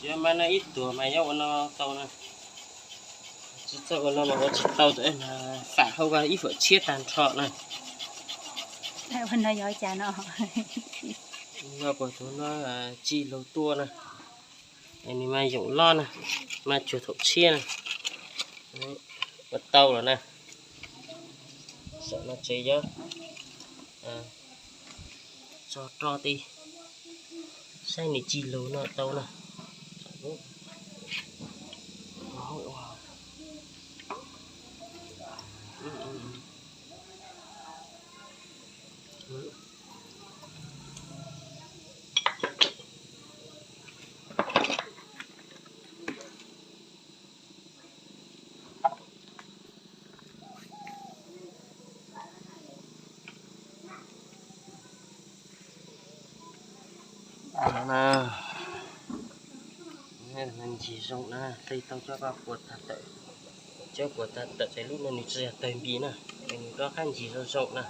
Yuav mas no ib tuam mas yuav ua no tau na. Tsis txawj ua no mas ua tsis tau, tab sis mas fam hauv vaj ib huam tshiab tag nrho na. No puas tus no tsis laus tuaj na. Nws mas yoom loj na, mas tsuas thaum tshiab na. Ua tau lawm na. Saum no tsev yog tso roj ti, saib nws tsis laus no tau na. Ncig zoo na, hle tau cov ko puas tag tawm, cov puas tag tawm ces lub no nws tsis yog tawg npis na, es nws rov qab ncig zoo zoo na.